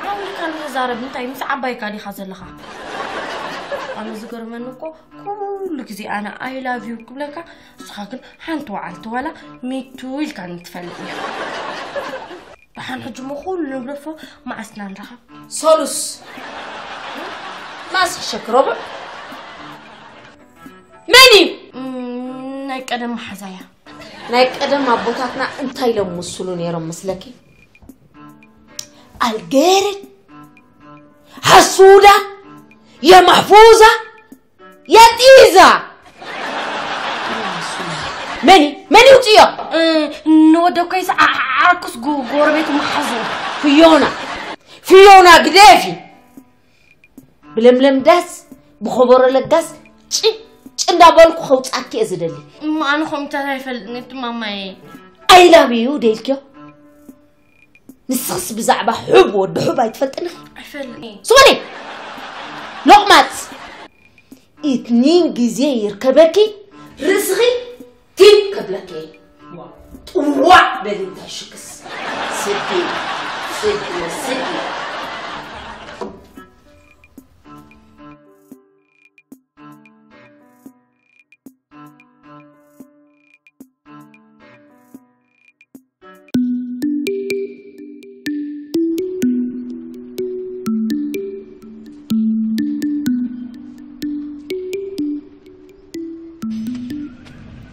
ዓብልካ ንዛረብ እንታይ ምስ ዓባይካ ዲኻ ዘለኻ? ኣነ ዝገርመኒ እኮ ኩሉ ግዜ ኣነ I love you ክብለካ፣ ንስኻ ግን ሓንቲ ወዓልቲ ዋላ me too ኢልካኒ ትፈልጥ ኢኻ። ደሓን ሕጂ እሞ ኩሉ ንግደፎ፣ መዓስ ኢና ንራኸብ? ሰሉስ ማስክ ሸክ ረቡዕ። መን እዩ? እም፣ ናይ ቀደም መሓዛያ። ናይ ቀደም ኣቦታትና እንታይ ኢሎም ምስሉ ነይሮም መስለኪ? ኣልጌርን ሓሱዳ የማሕፉዛ የጢዛ። መን እዩ? መን ይውፅዮ? እ፣ ንወደ ኮይስ ዓ-፣ ዓ-፣ ዓርኩስ ጎ-፣ ጎረቤት መሓዙ። ፍዮና፣ ፍዮና ግደፊ። ብለምለም ዳስ፣ ብኸበሮ ለጋስ፣ ጭ-፣ ጭ እንዳበልኩ ከውፃኪ እየ ዝደሊ። እማ ኣነ ከምታት ኣይፈልጥን እቲ ማማየ። I love you ደይልክዮ? ንስኽስ ብዛዕባ ሑብ ወዲ ሑብ ኣይትፈልጥን ኢኺ። ኣይፈልጥን። ስሙኒ! ሎቕማጽ! ኢትኒን ግዜ ይርከበኪ፣ ርእስኺ ቲን ከብለኪ። ጥዋዕ በሊ እንታይ ሽክስ። ስዲ፣ ስዲ፣ ስዲ።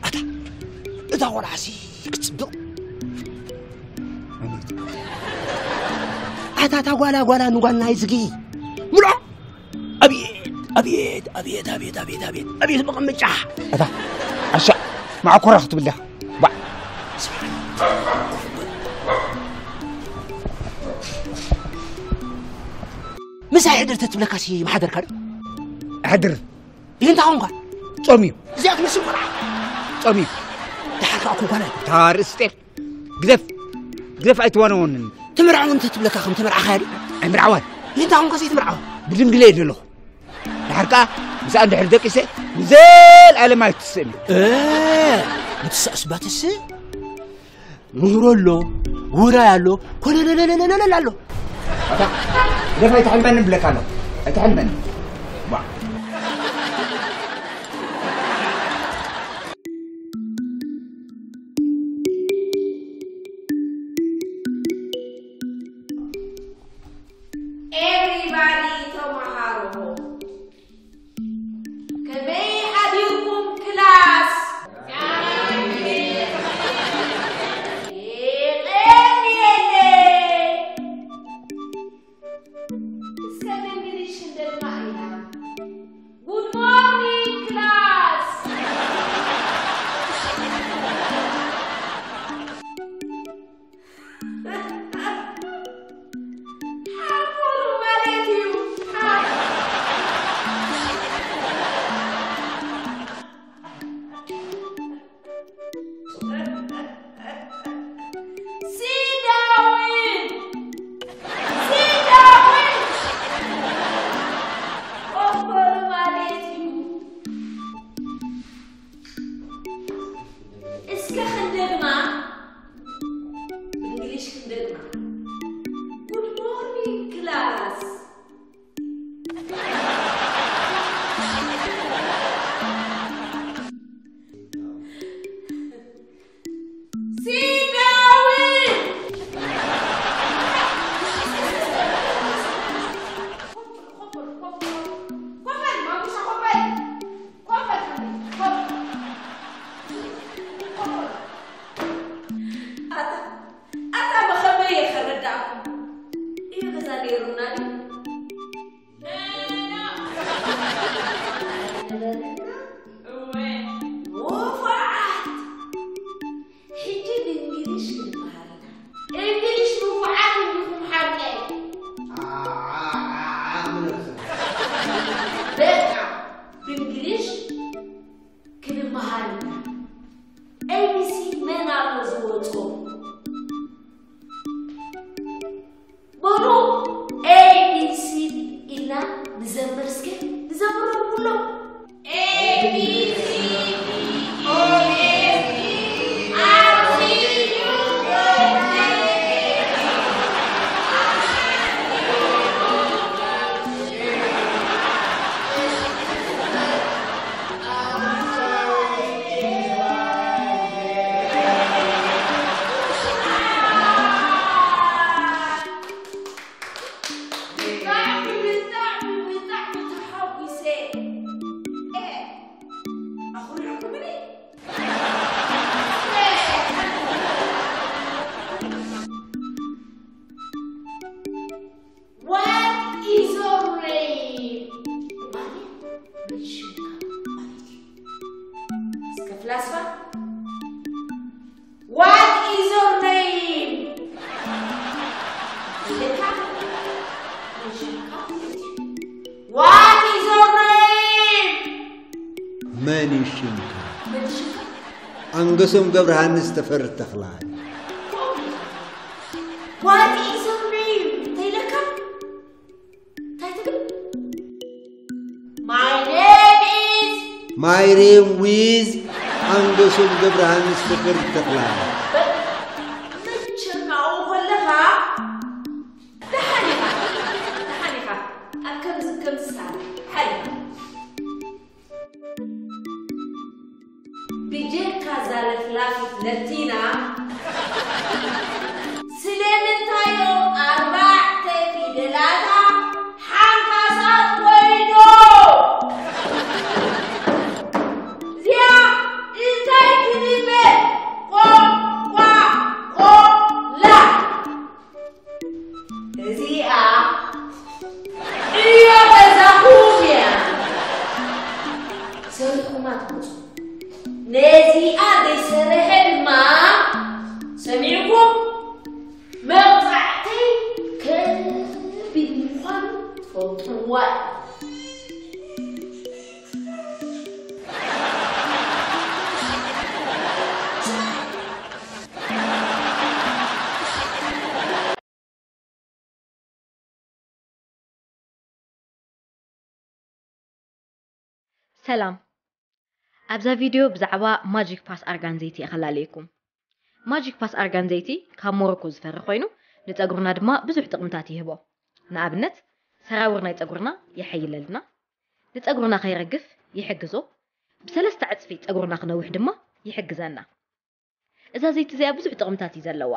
ኣታ፣ እታ ቆልዓሲ ክትጽብቕ። ኣታ፣ እታ ጓላ፣ ጓላ ንጓልና ይዝጊ። ምልዖ። ኣብየት፣ ኣብየት፣ ኣብየት፣ ኣብየት፣ ኣብየት፣ ኣብየት፣ ኣብየት መቐመጫ። ኣታ፣ ዓሻ፣ መዓኮራ ክትብል ዲኻ? ባዕ። ምሳይ ሕድር ተትብለካሲ ምሓደርካ ዶ? ሕድር። ይህንታ ኾንካ? ጾም እዩ። እዚኣ ትመስል ቆልዓ። ጾም እዩ። ደሓር ከኣ ኮንኳና። እታ ርእሲ ጤል። ግደፍ። ግደፍ ኣይትዋነወንን። ትምርዓውን እንተትብለካ ከም ተመርዓኻ ያ ድዩ? ኣይምርዓዋን። ይህንታ ኾንካ ዘይትምርዓዋ? ብድንግለ እየ ዘለኹ። ደሓር ከኣ ምስኣ እንድሕር ደቂሰ ንዘለኣለም ኣይትስእን። እ፣ ብትስዕስ ባትስእ? ምህሮ ኣሎ፣ ውራይ ኣሎ፣ ኮለለለለለለለ ኣሎ። ኣታ፣ ግደፍ ኣይትሕልመኒ ብለካ ኣለኹ። ኣይትሕልመኒ። ባ። Everybody ተማሃሮ። ከመይ ሓዲርኩም ክላስ? የቐንየለይ። እስከ እንግሊሽ እንደልማ ኢና። What is your name? መን እዩ ሽምካ? መን ሽምካ? ኣንገሶም ገብረሃንስ ተፈሪ ተኽላይ። What is your name? እንታይ ኢለካ? እንታይ ትብል? My name is ማይሬም ዊዝ ኣንገሶም ገብረሃንስ ተፈሪ ተኽላይ። መቸም ኣብኡ ከለኻ ደሓን ኢኻ፣ ደሓን ኢኻ። ኣብ ከምዚ፣ ከምዚ ሳለ ሓይ። ብጀካ እዛ ለፍላፊት ለቲና፣ ስለምንታይ እዮም ኣርባዕተ ፊደላታ ሓንካሳት ኮይኖ? እዚኣ እንታይ ትብል? ቆ፣ ቋ፣ ቆ፣ ላ። እዚኣ ዕዮ ገዛኹም እያ። ሰሪሕኩማ ትመጹ። ነዚኣ ዘይሰረሐ ድማ ሰሚዕኩም መቕጻዕተይ ከቢድ ምዃኑ ትፈልጥዋ። ሰላም። ኣብዛ ቪድዮ ብዛዕባ ማጂክ ፓስ ኣርጋን ዘይቲ እየ ከላለየኩም። ማጂክ ፓስ ኣርጋን ዘይቲ ካብ ሞሮኮ ዝፈሪ ኮይኑ፣ ንጸጉርና ድማ ብዙሕ ጥቕምታት ይህቦ። ንኣብነት፣ ሰራውር ናይ ጸጉርና የሐይለልና፣ ንጸጉርና ከይረግፍ ይሕግዞ፣ ብሰለስተ ዕጽፊ ጸጉርና ክነውሕ ድማ ይሕግዘና። እዛ ዘይቲ እዚኣ ብዙሕ ጥቕምታት እዩ ዘለዋ።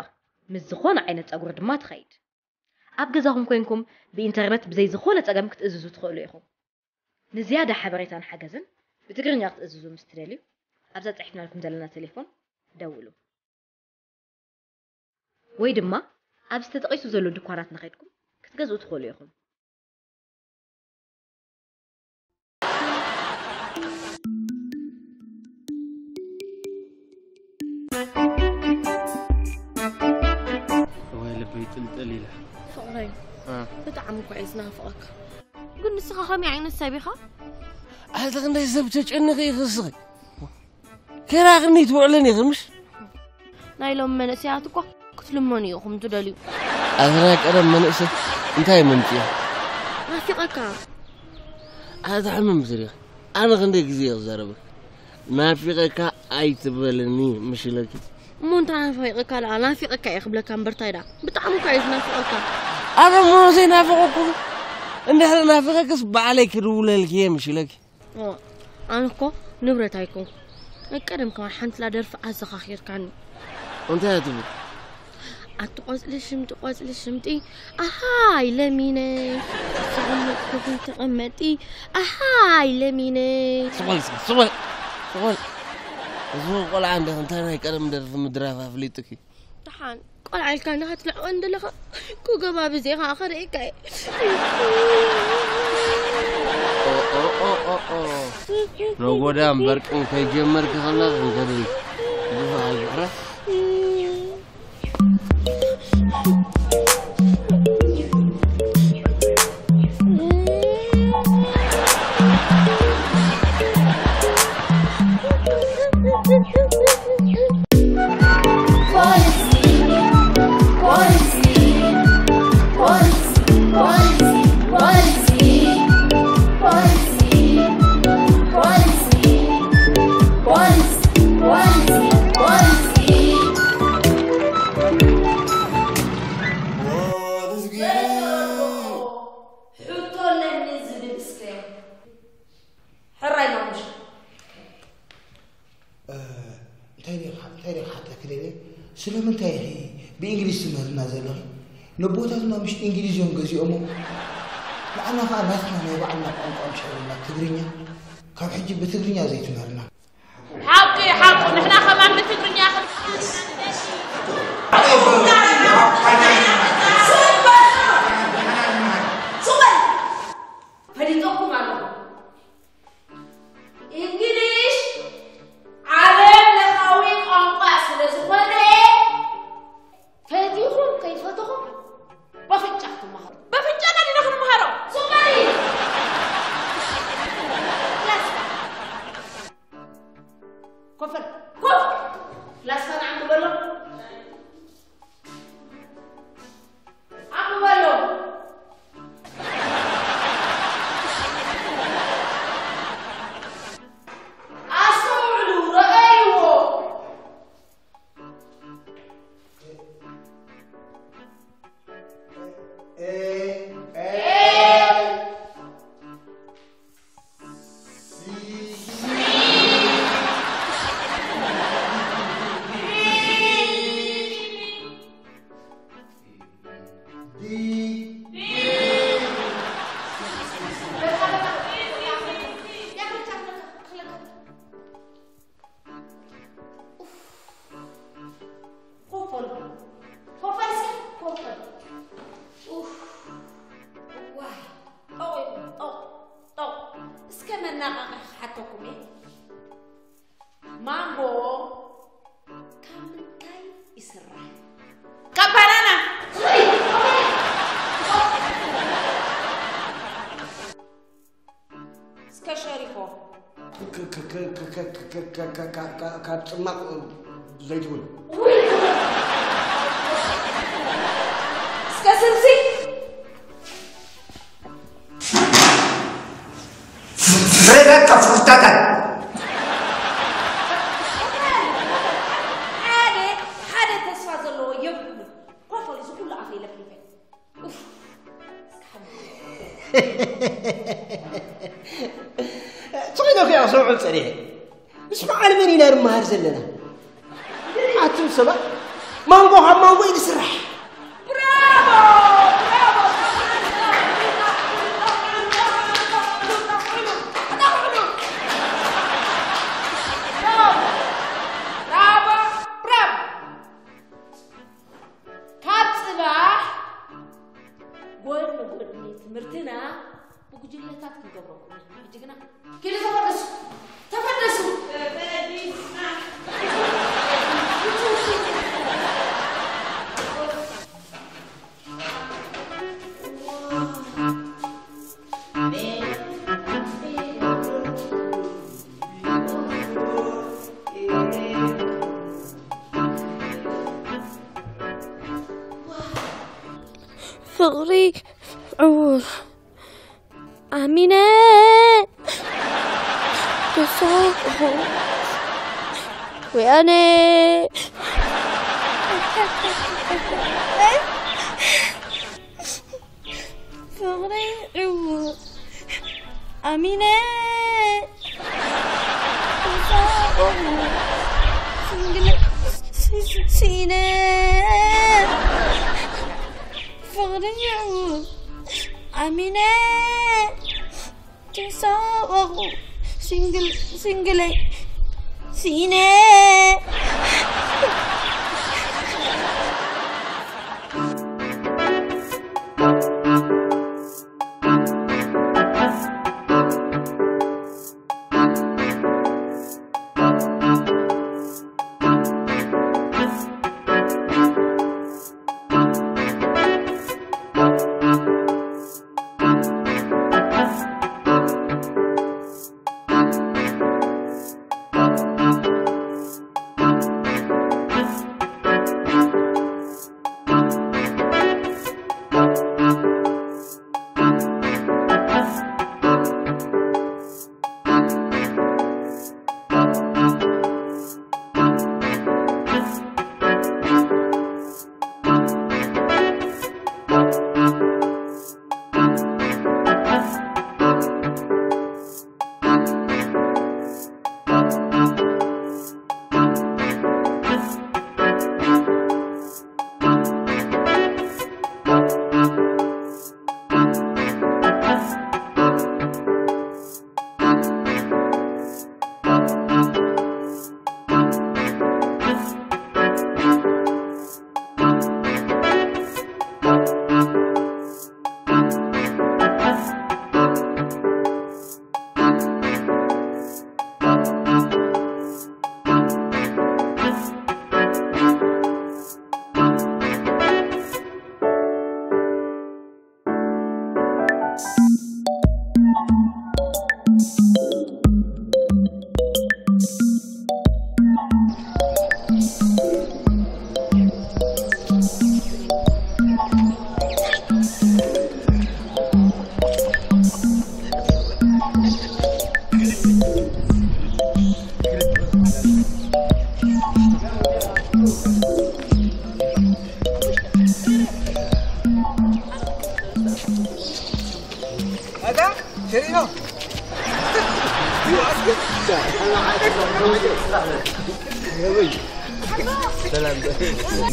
ምስ ዝኾነ ዓይነት ጸጉሪ ድማ ትኸይድ። ኣብ ገዛኹም ኮይንኩም ብኢንተርነት ብዘይ ዝኾነ ጸገም ክትእዝዙ ትኽእሉ ኢኹም። ንዝያዳ ሓበሬታን ሓገዝን ብትግርኛ ክትእዝዙ ምስ ትደልዩ፣ ኣብዛ ጽሒፍናልኩም ዘለና ቴሌፎን ደውሉ። ወይ ድማ ኣብዚ ተጠቒሱ ዘሎ ድኳናት ንኸድኩም ክትገዝኡ ትኽእሉ ኢኹም። እዋይ ልበይ ጥልጥል ኢላ። ፍቕረይ፣ እ። ብጣዕሚ እኮ እየ ዝናፍቐካ። ግን ንስኻ ከመይ ዓይነት ሰብ ኢኻ? ኣቲ ክንደይ ሰብ ተጨንኺ ኢኺ እስኺ? ከይራኽኒ ትውዕልን ኢኺ ምሽ? ናይ ሎሚ መንእሰያት እኮ ክትልመኑ ኢኹም ትደልዩ። ኣቲ ናይ ቀደም መንእሰይ እንታይ መምጽዮ? ናፊቐካ። ኣቲ ሕምም ስሪኻ። ኣነ ክንደይ ግዜ እየ ክዛረበካ? ናፊቐካ ኣይትበልኒ ምሽ ኢለኪ። እሞ እንታይ ናፊቐካ ደኣ? ናፊቐካ እየ ክብለካ እምበር እንታይ ደኣ? ብጣዕሚ እኮ እየ ዝናፍቐካ። ኣነ እሞ ዘይናፍቐኩ? እንድሕሪ ናፊቐክስ ባዕለይ ክድውለልኪ እየ ምሽ ኢለኪ። ኦ፣ ኣነ እኮ ንብረት ኣይኮንኩ። ናይ ቀደም ከማን ሓንቲ ላ ደርፊ ኣዘኻኺርካኒ። እንታይ እያ ትብል? ኣቲ ቆጽሊ ሽምጢ፣ ቆጽሊ ሽምጢ፣ ኣሃይ ለሚነ። ተቐመጥኩ ተቐመጢ፣ ኣሃይ ለሚነ። ስቕ በል እስኪ፣ ስቕ በል፣ ስቕ በል። እዚ ቆልዓ እንደ እንታይ ናይ ቀደም ደርፊ ምድራፍ ኣፍሊጡኪ? ደሓን ቆልዓ ኢልካ እንዳ ክትልዕቐኒ ዘለኻ እኮ ገባብ ዜኻ ከርእየካ እየ። ኦ፣ ኦ፣ ኦ፣ ኦ፣ ኦ። ነጎዳም በርቅን ከይጀመርኪ ከለኺ እንከደይ ግፋ ዝሕረስ። ሕቶ ኣለኒ ዝብል እስከ። ሕራይ ማሙሽ። እ፣ እንታይ ደይ ክሓ-፣ እንታይ ደይ ክሓተኪ ደልየ? ስለምንታይ ኢኺ ብእንግሊዝ ትምህርና ዘለኺ? ነቦታትና ምሽ እንግሊዝ እዮም ገዚኦሞ። ንዓና ኸዓ ናትና ናይ ባዕልና ቋንቋ ምሽ ኣለና፣ ትግርኛ። ካብ ሕጂ ብትግርኛ ዘይትምህርና። ሓቂ፣ ሓቁ፣ ንሕና ከማን ብትግርኛ ክንሓትት። ፈሊጠኩም ኣለኹ። እንግሊሽ ዓለም ለኻዊ ቋንቋ ስለ ዝኾነ፣ ፈቲኹም ከይፈተኹም፣ በኺ-፣ ከ- ከ- ከ- ከ- ከ- ካብ ጽማቕ ዘይትብል። እስከ ስምሲ ፍረዳት ካብ ፍሩታታት ሓደ ሓደ ተስፋ ዘለዎ የብሉን። ኮፈል እዚ ኩሉ ኣፈይ ለፍሊፈ። ትኽኢሎ ክያ ክሰምዑ ጸኒሐ። ምስ በዓል መን ኢና ንመሃር ዘለና? ኣቱም ሰባት ማንጎ ካብ ማንጎ እዩ ዝስራሕ። ካብ ፅባሕ ጎን ንጎኒ ትምህርትና ብጉጅለታት ክንገብረኩም ኢና። ሕጂ ግና ኪዱ ተፈደሱ፣ ተፈደሱ። ፍቕሪ ዕዉር ኣሚነ ተሳቑ ወያነ ፍቕሪ ዕዉር ኣሚነ ተሳቑ ስንግል ሲነ ፍቕሪ ዕዉር ኣሚነ ተሳቐቑ ሲንግል ሲንግለይ ሲነ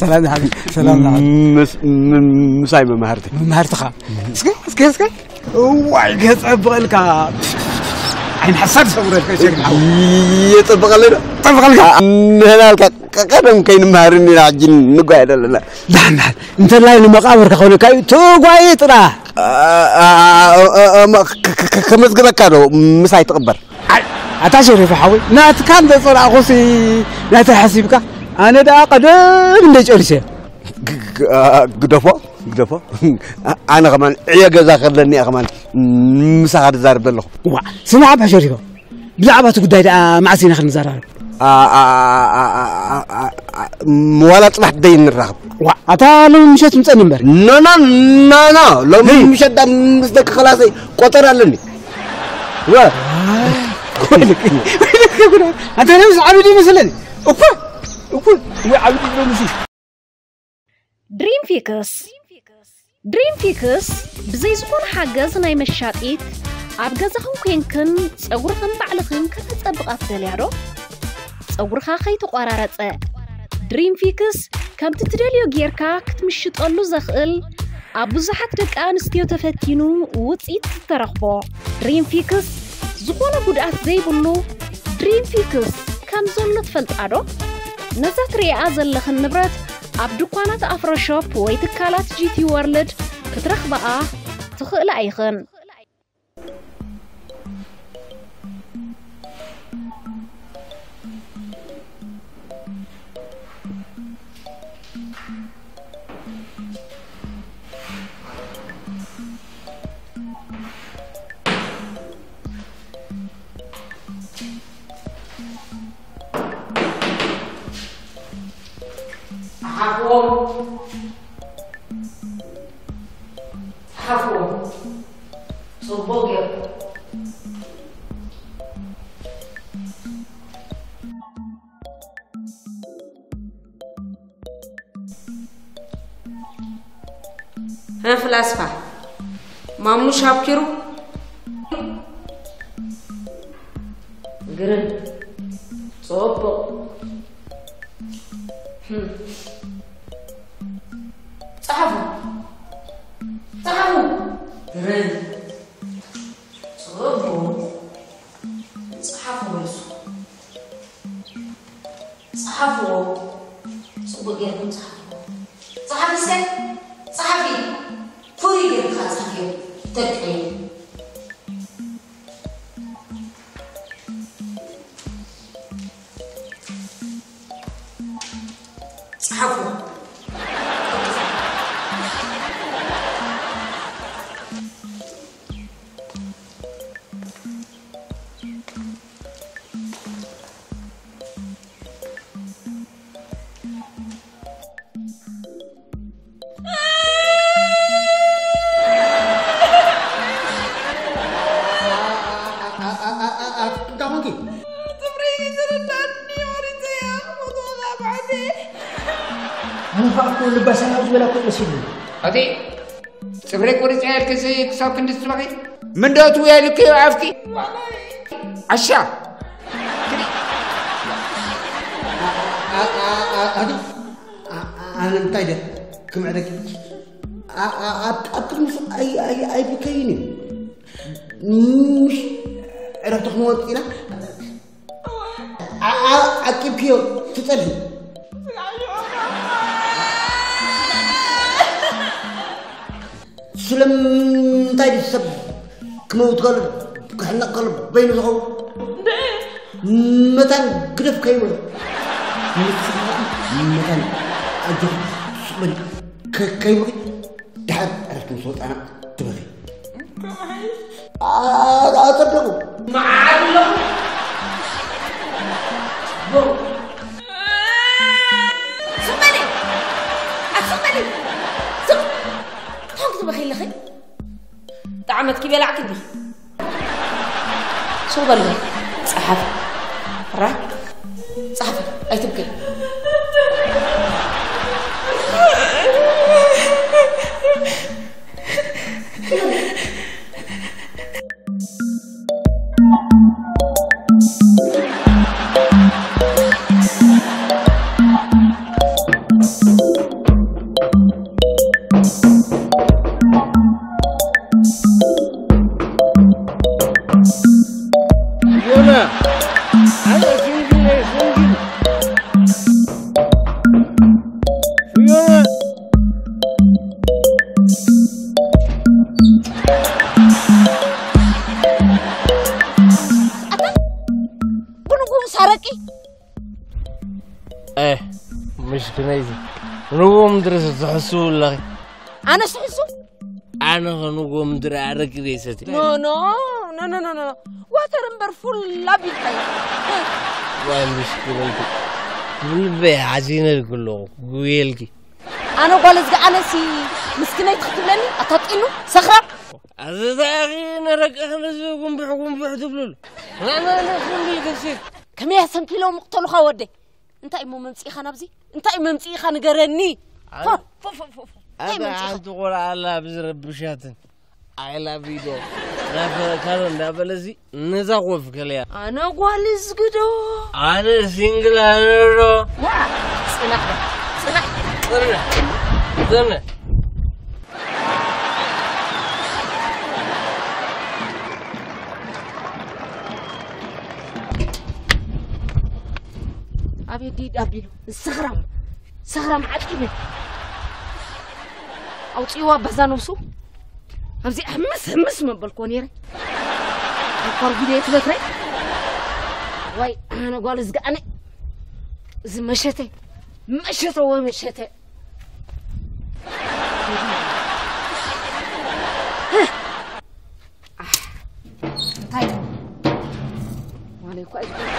ሰላም ሓቢ ሰላም ንዓኻ። ምስ- ም- ምሳይ መማህርቲ። መማህርትኻ እስከ እስከ እስከ እዋይ ገጸ ብቐልካ ዓይን ሓሳድ ሰውረልካ ሸግና የጠበቐለይ ዶ ጠበቐልካ ንህናልካ ቀደም ከይንመሃር እኒና ሕጂ ንጓየ ዘለና ዳሕናል እንተላይ ንመቃብርካ ኮነካ እዩ ትጓየ ጥራሕ ከመዝግበካ ዶ ምሳይ ትቕበር ኣታ ሸሪፈ ሓወይ ናትካ እንተ ጸላእኹሲ ናተይ ሓሲብካ ኣነ ደኣ ቀደም እንደ ጨርሸ ግደፎ ግደፎ ኣነ ከማን ዕዮ ገዛ ከለኒ እየ ከማን ምሳኻ ዝዛርብ ዘለኹ ዋ ስማዕ ኣባ ሸሪፈ ብዛዕባ እቲ ጉዳይ ደኣ መዓስ ኢና ክንዘራረብ? አ- አ- አ- አ- አ- አ- አ- ዋላ ጽባሕ ደይ ንራኸብ። ዋ፣ ኣታ ሎሚ ምሸት ምጸኒ እምበር። ኖ ኖ ኖ ኖ፣ ሎሚ ምሸት ዳ ምስ ደቂ ክላሰይ ቆጠር ኣለኒ። ወ- ወይለክ፣ ወይለክ፣ ኣንተ ነብስ ዓብዲ ይመስለኒ። እኮ፣ እኮ፣ ወይ ዓብዲ ሎምሲ። ድሪም ፊክስ። ድሪም ፊክስ ብዘይ ዝኾነ ሓገዝ ናይ መሻጢት፣ ኣብ ገዛኽን ኮንክን ጸጉርኽን ባዕልኽን ከተጸብቓ ትደልያ ዶ? ጸጉርኻ ከይተቋራረጸ። ድሪም ፊክስ ከምቲ ትደልዮ ጌርካ ክትምሽጠሉ ዘኽእል፣ ኣብ ብዙሓት ደቂ ኣንስትዮ ተፈቲኑ ውጽኢት ዝተረኽቦ። ድሪም ፊክስ ዝኾነ ጉድኣት ዘይብሉ ድሪም ፊክስ ከም ዘሎ ትፈልጣ ዶ? ነዛ ትርእያ ዘለኽን ንብረት ኣብ ድኳናት ኣፍሮ ሾፕ ወይ ትካላት ጂ ቲ ወርልድ ክትረኽብኣ ትኽእላ ኢኽን። ጸሓፍዎም። ጸሓፍዎም። ጽቡቕ ጌርኩም። ሀ ፍላስፋ ማሙሽ ኣብኪሩ ግርም ጽቡቕ። ህም። ጸሓፉ። ጸሓፉ። ግርም ጽቡቕ። ጸሓፉ መልሱ። ጸሓፍዎ። ጽቡቕ ጌርኩም ጸሓፍዎ። ጸሓፊ ሰ-፣ ጸሓፊ። ፍሩይ ጌርካ ጸሓፍዮ። ተቀይ። ጸሓፍዎ። እንታይ ኮንኪ? ጽፍረይ ዝርዳኒ ወሪሰያ፣ ሞቶኻ ብዓደይ። ኣነ ኸኣ እኮ ልባ ሰላም ዝበላ እኮ መሲሉኒ። ኣቲ ጽፍረይ ቆሪጸ ያልክስ ክሳብ ክንዲ ዝጽበኺ? ምን ዶ ትውያ ልክዮ ኣፍኪ? ዓሻ። ኣቲ፣ ኣነ እንታይ ደ ክምዕደኪ? ኣብ ቅድሚ ሱቕ ኣይ-፣ ኣይ-፣ ኣይብከይን እዩ። ምሽ ዕረፍቲ ክንወጽእ ኢና። ዓ-፣ ዓ-፣ ዓቂብክዮ ትጸልሒ። ስለምንታይ ድዩ ሰብ ክመውት ከሎ፣ ክሕነቕ ከሎ በይኑ ዝኸውን? መታን ግደፍ ከይብሎ። ንስኻ መታን ኣጆኺ ስቕ በሊ ከ-፣ ከይብሎኺ ድሓር ዕረፍቲ ምስ ወጻና ትበኺ። ኣ-፣ ኣጸደቑ። መዓት ኣለኹ። ስቕ በሊ። ኣቲ ስቕ በሊ። ስቕ። እንታይ ክትበኺ ኣለኺ? ጣዕመትኪ በላዕኪ እንዲኺ። ስቕ በሊ። ጸሓፊ። ራ-፣ ጸሓፊ። ኣይትብከይ። ዮና፣ ኣነ ስንግል እየ፣ ስንግል። ዮና። ኣታ፣ ብንጉም ሳረቂ። ኤ፣ ምሽ ከመይዚ ንጎ ምድሪ ትሕስቡ ኣለኺ? ኣነስ ሕሱብ? ኣነ ኸ ንጎ ምድሪ ኣረቂ ዘይሰቲ? ኖ፣ ኖ። ኖ ኖ ኖ ኖ፣ ዋተር እምበር ፉል ኣቢልካዮ። ዋይ ምሽክለይቲ፣ ብልበይ ሓዚነልኪ ኣለኹ። ጉየልኪ። ኣነ ጓል እዝጋ፣ ኣነሲ ምስኪነይቲ ክትብለኒ ኣታ ጢኑ ሰኽራም። ኣዚ እንታይ ኢኺ ነረቀኺ ነዚ ጉንብሕ ጉንብሕ ትብልሉ? ንዕና ነኹም ኢልክሲ። ከመይ ኣሰንኪሎም ምቕተሉኻ ወደይ? እንታይ እሞ መምፅኢኻ ናብዚ? እንታይ መምፅኢኻ ንገረኒ። ፎ፣ ፎ፣ ፎ፣ ፎ፣ ፎ። እንታይ ኣታ መምፅኢኻ? ሓንቲ ቆልዓ ኣላ ብዝረብሻትን። I love you ዶ ናፈረካ ዶ እንዳበለ እዚ ነዛ ኮፍ ከለያ። ኣነ ጓል እዝግዶ። ኣነ ሲንግል ኣነ ዶ ዋ፣ ፅናሕ በል፣ ፅናሕ። ጥነ ጥነ ኣቤት ዲድ ኣቢሉ ሰኽራም፣ ሰኽራም ዓቂቡ ኣውፅእዋ በዛ ነብሱ። ኣብዚ ሕምስ ሕምስ መበልኮ ነይረ። ኮርጉደ ትበትረ። ዋይ ኣነ ጓል እዝጋ፣ ኣነ እዚ መሸተ፣ መሸተ ወይ መሸተ። እንታይ ዋለ እኳ እዩ።